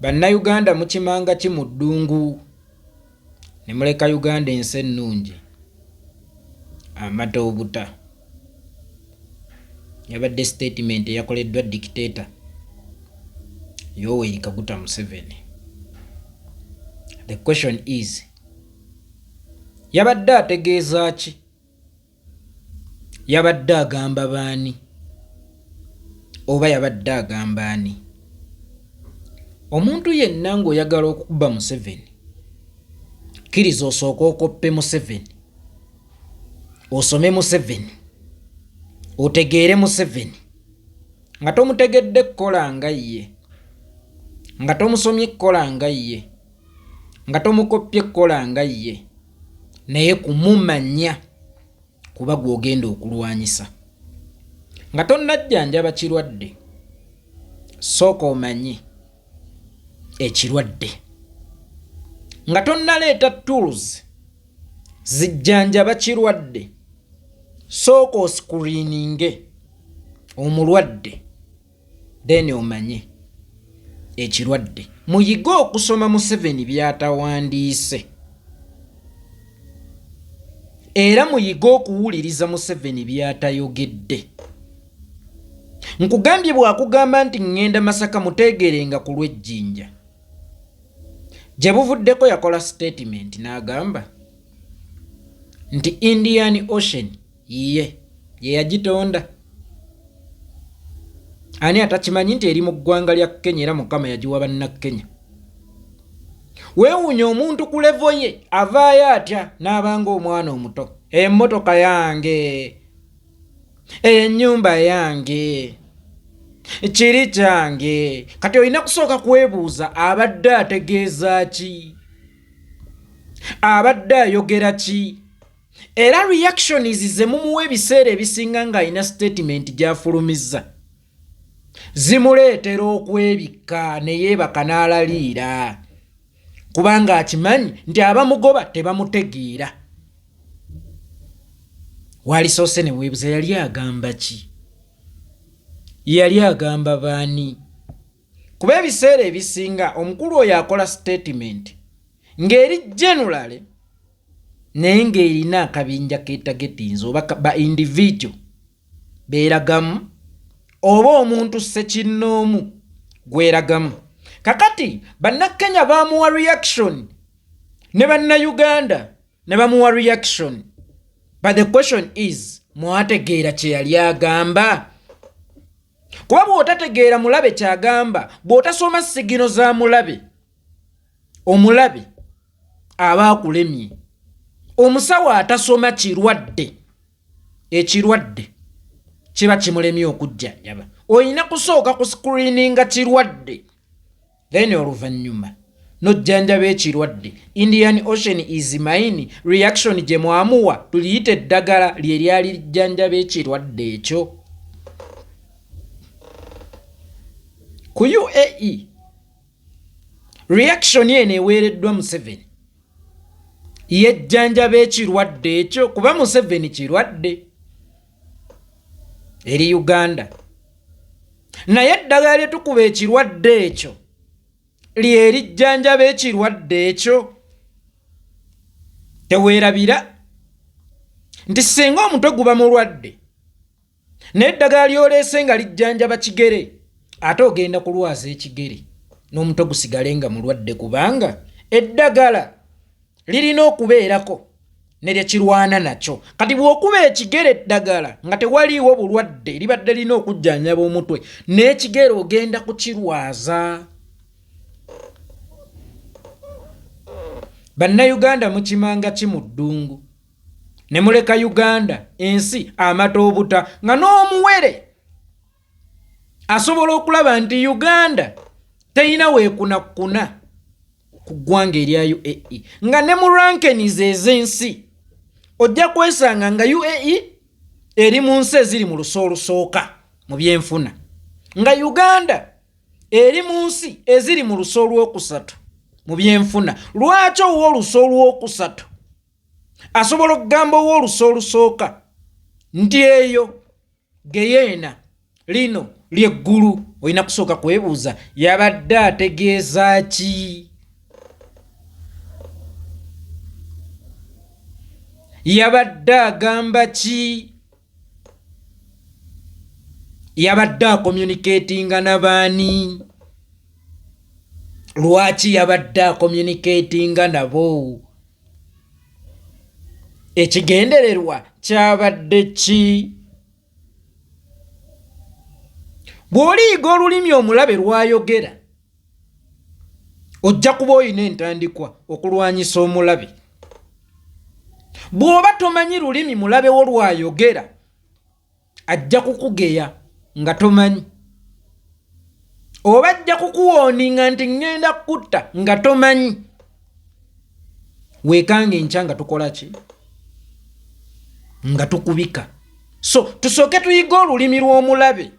Bannayuganda mukimanga ki mu ddungu ne muleka Uganda ensi ennungi amata obuta? Yabadde sitatimenti eyakoleddwa dictator Yoweri Kaguta Museveni. The question is, yabadde ategeeza ki? Yabadde agamba baani oba yabadde agamba ani? Omuntu yenna ng'oyagala okukuba Museveni, kkiriza osooke okoppe Museveni, osome Museveni, otegeere Museveni. Nga tomutegedde kukola nga ye, nga tomusomye kukola nga ye, nga tomukoppye kukola nga ye, naye kumumanya kuba gw'ogenda okulwanyisa. Nga tonnajjanjaba kirwadde, sooka omanye ekirwadde. Nga tonnaleeta tools zijjanjaba kirwadde, sooka osikuriininge omulwadde then omanye ekirwadde. Muyige okusoma Museveni by'atawandiise era muyige okuwuliriza Museveni by'atayogedde. Nkugambye bw'akugamba nti ŋŋenda Masaka muteegerenga ku lw'ejjinja. Gye buvuddeko yakola sitatimenti n'agamba nti Indian Ocean yiye ye yagitonda. Ani atakimanyi nti eri mu ggwanga lya Kenya era Mukama yagiwa Bannakenya? Weewuunya omuntu ku levo ye avaayo atya n'abanga omwana omuto. Emmotoka yange, ennyumba yange, kiri kyange. Kati olina kusooka kwebuuza abadde ategeeza ki? Abadde ayogera ki? Era reactions ze mumuwa ebiseera ebisinga ng'alina statement gy'afulumizza zimuleetera okwebikka ne yeebaka n'alaliira kubanga akimanyi nti abamugoba tebamutegeera. Walisoose ne weebuza yali agamba ki? Yali agamba baani? Kuba ebiseera ebisinga omukulu oyo akola statement ng'eri generally naye ng'erina akabinja ketagetinze oba ba individual beeragamu oba omuntu ssekinnoomu gweragamu. Kakati Bannakenya baamuwa reaction ne Bannayuganda ne bamuwa reaction, but the question is, mwategeera kye yali agamba? Kuba bw'otategeera mulabe ky'agamba, bw'otasoma sigino za mulabe, omulabe aba akulemye. Omusawo atasoma kirwadde, ekirwadde kiba kimulemye okujjanjaba. Olina kusooka ku screeninga kirwadde, then oluvannyuma n'ojjanjaba ekirwadde. Indian Ocean is mine reaction gye mwamuwa tuliyite eddagala lye lyali lijjanjaba ekirwadde ekyo. Ku UAE reaction eno eweereddwa Museveni yejjanjaba ekirwadde ekyo, kuba Museveni kirwadde eri Uganda, naye eddagala lye tukuba ekirwadde ekyo lye lijjanjaba ekirwadde ekyo. Teweerabira nti singa omutwe guba mulwadde naye eddagala ly'oleese nga lijjanjaba kigere, ate ogenda kulwaza ekigere n'omutwe gusigale nga mulwadde, kubanga eddagala lirina okubeerako ne lye kirwana nakyo. Kati bw'okuba ekigere eddagala nga tewaliiwo bulwadde libadde lirina okujjanjaba omutwe, n'ekigere ogenda kukirwaza. Bannayuganda mukimanga ki mu ddungu ne muleka Uganda ensi amata obuta, nga n'omuwere asobola okulaba nti Uganda terina weekunakkuna ku ggwanga erya UAE, nga ne mu rankings ez'ensi ojja kwesanga nga UAE eri mu nsi eziri mu lusa olusooka mu byenfuna, nga Uganda eri mu nsi eziri mu lusa olwokusatu mu byenfuna. Lwaki ow'olusa olwokusatu asobola okugamba ow'olusa olusooka nti eyo geyeena, lino ly'eggulu? olina kusooka kwebuuza yabadde ategeeza ki? Yabadde agamba ki? Yabadde acommunicatinga na baani? Lwaki yabadde acommunicatinga nabo? Ekigendererwa kyabadde ki? Bw'oliyiga olulimi omulabe lw'ayogera, ojja kuba olina entandikwa okulwanyisa omulabe. Bw'oba tomanyi lulimi mulabe wo lw'ayogera, ajja kukugeya nga tomanyi, oba ajja kukuwooninga nti ŋŋenda kukutta nga tomanyi. Weekanga enkya nga tukola ki? Nga tukubika. So tusooke tuyige olulimi lw'omulabe,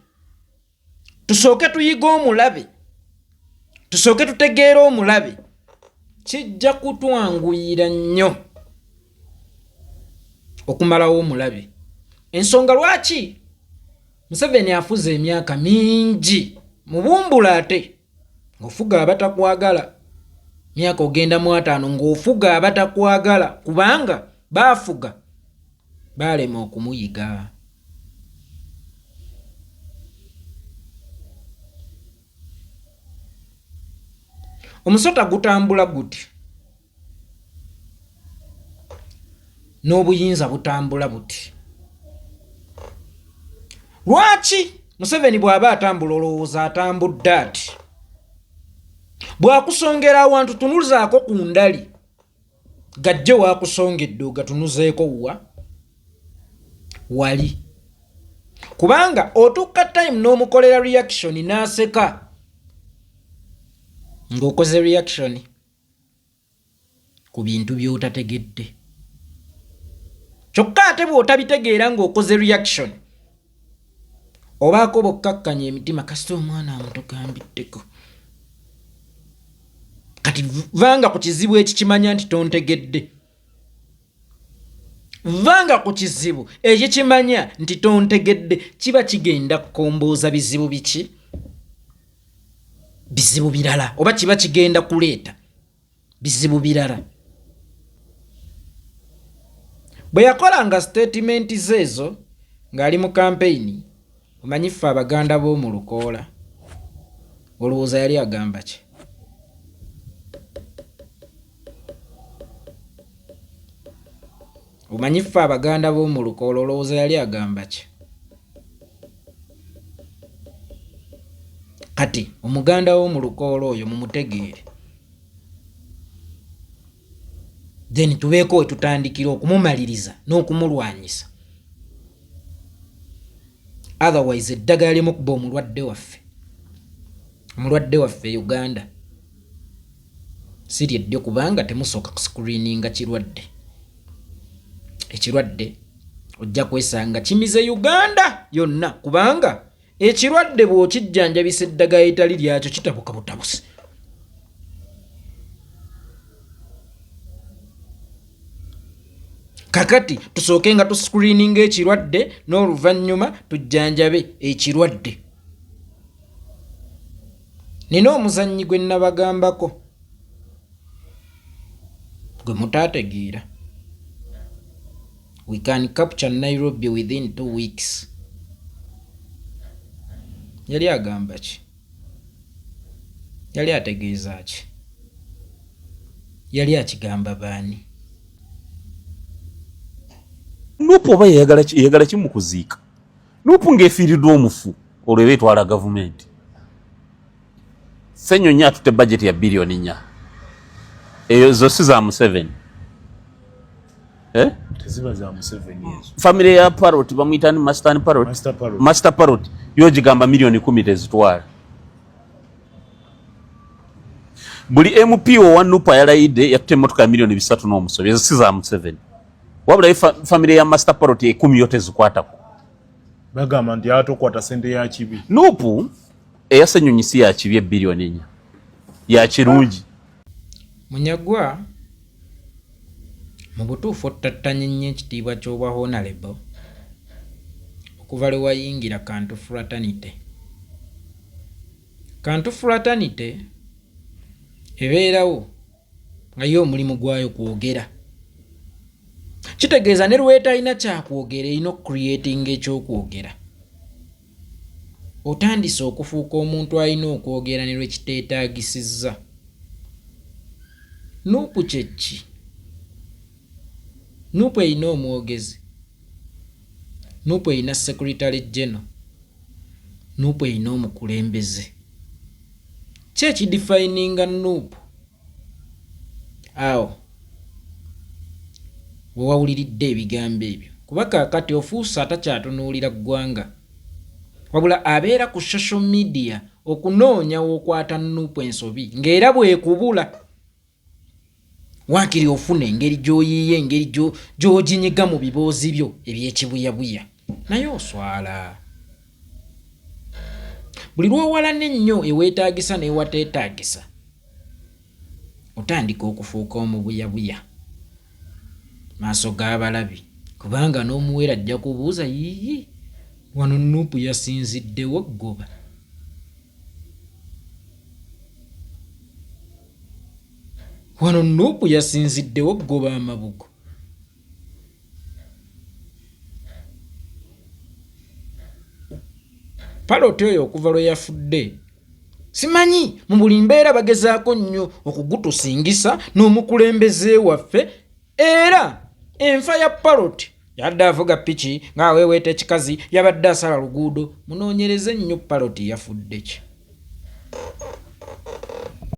tusooke tuyige omulabe, tusooke tutegeere omulabe, kijja kutwanguyira nnyo okumalawo omulabe. Ensonga lwaki Museveni afuze emyaka mingi mubumbula, ate ng'ofuga abatakwagala myaka ogenda mu 50 ng'ofuga abatakwagala, kubanga baafuga baalema okumuyiga. Omusota gutambula guti n'obuyinza butambula buti. Lwaki Museveni bw'aba atambula olowooza atambudde ati? Bw'akusongera awantu tunuzaako ku ndali, gajje waakusongedde ogatunuzeeko wa wali, kubanga otuuka time n'omukolera reaction n'aseka ng'okoze reaction ku bintu by'otategedde. Kyokka ate bw'otabitegeera ng'okoze reaction, obaako bokkakkanya emitima, kasita omwana amutugambiddeko. Kati vanga ku kizibu ekikimanya nti tontegedde, vanga ku kizibu ekikimanya nti tontegedde, kiba kigenda kukombooza bizibu biki? Bizibu birala, oba kiba kigenda kuleeta bizibu birala. Bwe yakolanga sitatimenti ze ezo ng'ali mu kampeyini, omanyi ffe Abaganda b'omu lukoola, olowooza yali agamba ki? Omanyi ffe Abaganda b'omu lukoola, olowooza yali agamba ki? Kati omuganda w'omu lukoola oyo mumutegeere, then tubeeko we tutandikira okumumaliriza n'okumulwanyisa. Otherwise eddagala limukuba omulwadde waffe, omulwadde waffe Uganda si lyeddyo, kubanga temusooka kuscreeninga kirwadde. Ekirwadde ojja kwesanga kimize Uganda yonna, kubanga ekirwadde bw'okijjanjabisa eddagala etali lyakyo kitabuka butabusi. Kakati tusooke nga tuscreeninga ekirwadde, n'oluvannyuma tujjanjabe ekirwadde. Nina omuzannyi gwe nnabagambako gwe mutaategeera. We can capture Nairobi within 2 weeks. Yali agamba ki? Yali ategeeza ki? Yali akigamba baani? Nupu oba yayagala ki mu kuziika? Nupu ng'efiiriddwa omufu olwo eba etwala gavumenti. Ssenyonyi atutte bajeti ya biliyoni 4, eyo zo si za Museveni. Eh? Teziba za Museveni ezo. Famire ya Parrot bamuyita ni Master Parrot. Master Parrot. Master Parrot yo gigamba miliyoni 10 tezitwala. Buli MP owa NUP yalayidde yatutte emmotoka ya miliyoni 3 n'omusobyo, ezo si za Museveni. Wabula ye famire ya Master Parrot 10 yo tezikwatako. Bagamba nti atokwata sente ya kibi. NUP eya Ssenyonyi si ya kibi, ebiliyoni 4 ya kirungi. Munyagwa, mu butuufu ottattanye nnyo ekitiibwa ky'obwa Honorable okuva lwe wayingira Kantu Fraternity. Kantu fraternity ebeerawo nga ye omulimu gwayo kwogera. Kitegeeza ne lwetalina kyakwogera erina okucreatinga ekyokwogera. Otandise okufuuka omuntu alina okwogera ne lwekiteetaagisizza. Nuupu kye ki? Nuupu erina omwogezi. Nuupu erina Secretary General. Nuupu erina omukulembeze. Ki ekidifayininga Nuupu? Awo we wawuliridde ebigambo ebyo kuba kaakati ofuuse atakyatunuulira ggwanga wabula abeera ku social media okunoonya w'okwata Nuupu ensobi ng'era bw'ekubula. Waakiri ofuna engeri gy'oyiiya engeri gy'oginyiga mu biboozi byo eby'ekibuyabuya naye oswala. Buli lw'owalana ennyo eweetaagisa n'ewateetaagisa otandika okufuuka omubuyabuya maaso g'abalabi kubanga n'omuwere ajja kubuuza yiiyi wano Nuupu yasinziddewo ggoba. Wano Nuupu yasinziddewo okugoba amabugo. Paloti oyo okuva lwe yafudde simanyi mu buli mbeera bagezaako nnyo okugutusingisa n'omukulembeze waffe Era enfa ya Parrot yabadde avuga piki ng'aweeweeta ekikazi yabadde asala luguudo. Munoonyereze nnyo Parrot yafudde ki?